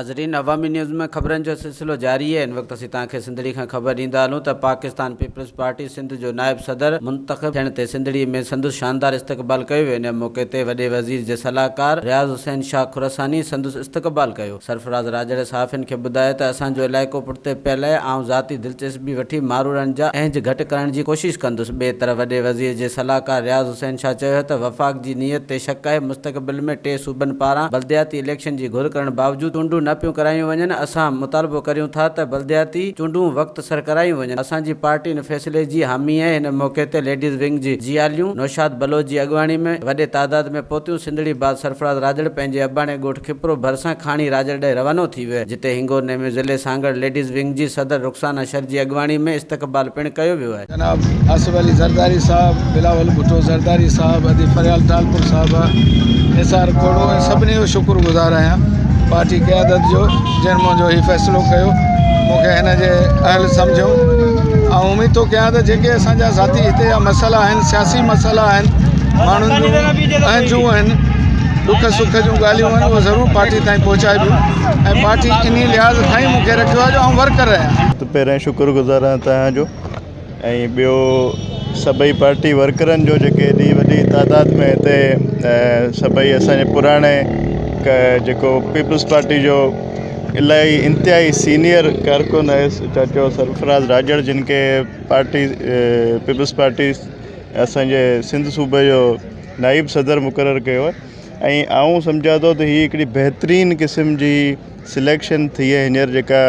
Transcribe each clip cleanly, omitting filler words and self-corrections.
ناظرين عوامي نيوز ۾ خبرن جو سلسلو جاري آهي هن وقت اسين توهان کي سنڌڙي کان خبر ڏيندا هلون ته پاڪستان پيپلز پارٽي سنڌ جو نائب صدر منتخب ٿيڻ تي سنڌڙي ۾ سندس شاندار استقبال ڪيو ويو ان موقعي تي وڏي وزير جي صلاحڪار رياض حسين شاهه خراساني سندس استقبال ڪيو سرفراز راڄڙ صحافين کي ٻڌايو ته اسان جو علائقو پٺتي پيل آهي، آئون ذاتي دلچسپي وٺي ماروئڙن جا اهنج گهٽ ڪرڻ جي ڪوشش ڪندس. ٻئي طرف وڏي وزير جي صلاحڪار رياض حسين شاهه چيو ته وفاق جي نيت تي شڪ آهي، مستقبل ۾ ٽي صوبن پاران بلدياتي اليڪشن جي گهر ڪرڻ باوجود چونڊون نه پيون ڪرايون وڃن، اسان مطالبو ڪريون ٿا ته بلدياتي چونڊون وقت سر ڪرايون وڃن، اسان جي پارٽي ان فيصلي جي حامي آهي، هن موقعي تي ليڊيز ونگ جي جياليون نوشاد بلوچ جي اڳواڻي ۾ وڏي تعداد ۾ پهتيون، سنڌڙي بعد سرفراز راڄڙ پنهنجي اباڻي ڳوٺ کپرو ڀرسان کاڻي راڄڙ ڏي روانو ٿي ويو، جتي هنگور نيمي ضلعي سانگهڙ ليڊيز ونگ جي صدر رخسانه شر جي اڳواڻي ۾ استقبال پڻ ڪيو ويو آهي. جناب آصف علي زرداري صاحب، بلاول ڀٽو زرداري صاحب، ادي فريال ٽالپر صاحبه، نثار کوڙو ۽ سڀني جو شڪر گذار آهيان پارٽي قيادت جو جنهن منهنجو هي فيصلو ڪيو مون کي هن جي اهل سمجهيو آئون اميد ٿو ڪيان ته جيڪي اسان جا ذاتي هتي جا مسئلا آهن سياسي مسئلا آهن ماڻهن جون اهنجون آهن ڏک سک جون ڳالهيون آهن اهي ضرور پارٽي تائين پهچائبيون ۽ پارٽي انهي لحاظ کان ئي مون کي رکيو آهي جو آئون ورڪر آهيان. ته پهريان شڪر گذار آهيان توهان جو ۽ ٻيو سڀئي پارٽي ورڪرن جو جيڪي ايڏي وڏي تعداد ۾ هتي سڀئي اسانجي پراڻي جيڪو پيپلز پارٽي جو الاهي انتهائي سينئر ڪارڪن آهي چاچو سرفراز راڄڙ جن کي پارٽي پيپلز پارٽي اسانجي سنڌ صوبي جو نائب صدر مقرر ڪيو آهي ۽ آئون سمجهان ٿو ته هي هڪڙي بهترين قسم جي سليڪشن ٿي آهي هينئر جيڪا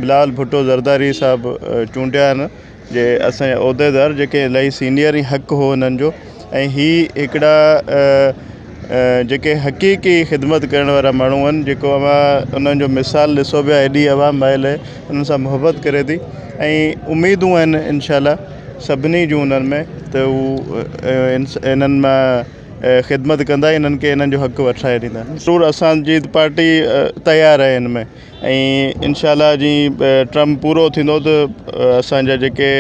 بلاول ڀٽو زرداري صاحب چونڊيا آهن جي اسانجا عهديدار جيڪي الاهي سينئر ۽ حق هو انهن جو ۽ هي هڪڙا جيڪي حقيقي خدمت ڪرڻ وارا ماڻهو آهن جيڪو اوهان انهن جو مثال ڏسو پيا هيڏي عوام آيل آهي انهن سان محبت ڪري ٿي ۽ اميدون آهن انشاء الله سڀني جون انهن ۾ ته هو انهن مان خدمت ڪندا انهن کي انهن جو حق وٺرائي ڏيندا ضرور اسان جي پارٽي تيار آهي ان ۾ ۽ انشاء الله جي ٽرم پورو ٿيندو ته اسان جا جيڪي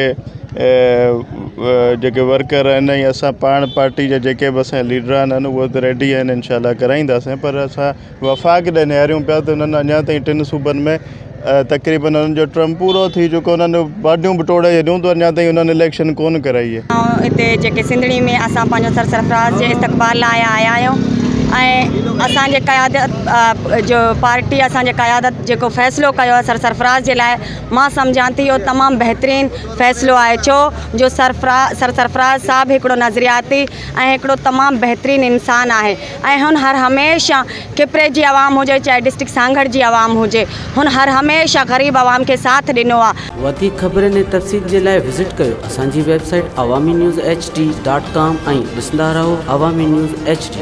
جيڪي ورڪر آهن ۽ اسان پاڻ پارٽي جا جيڪي به اسان جا ليڊران آهن اهي ته ريڊي آهن انشاء الله ڪرائينداسين پر اسان وفاق ڏي نهاريون پيا ته انهن اڃا تائين ٽن صوبن ۾ تقريبن انهن جو ٽرم پورو ٿي چڪو انهن باڊيون به ٽوڙي ڇڏيون ته اڃا تائين انهن اليڪشن ڪونه ڪرائي آهي. هتي جيڪي سنڌڙي ۾ اسان پنهنجو سر سرفراز جي استقبال لاء آيا آهيون ۽ اسان جي قيادت جو پارٽي اسان جي قيادت جيڪو فيصلو ڪيو آهي سر سرفراز جي لاء مان سمجهان ٿي اهو تمام بهترين فيصلو آهي ڇو جو سرفراز سر سرفراز صاحب هڪڙو نظرياتي ۽ هڪڙو تمام بهترين انسان آهي ۽ هن هر هميشه کپري جي عوام هجي چاهي ڊسٽرڪٽ سانگهڙ جي عوام هجي هن هر هميشه غريب عوام کي ساٿ ڏنو آ. وڌيڪ خبرن ۽ تفصيل جي لاء وزٽ ڪيو اسان جي website Awami news H D dot com ۽ ڏسندا رهو عوامي نيوز ايڇ ڊي.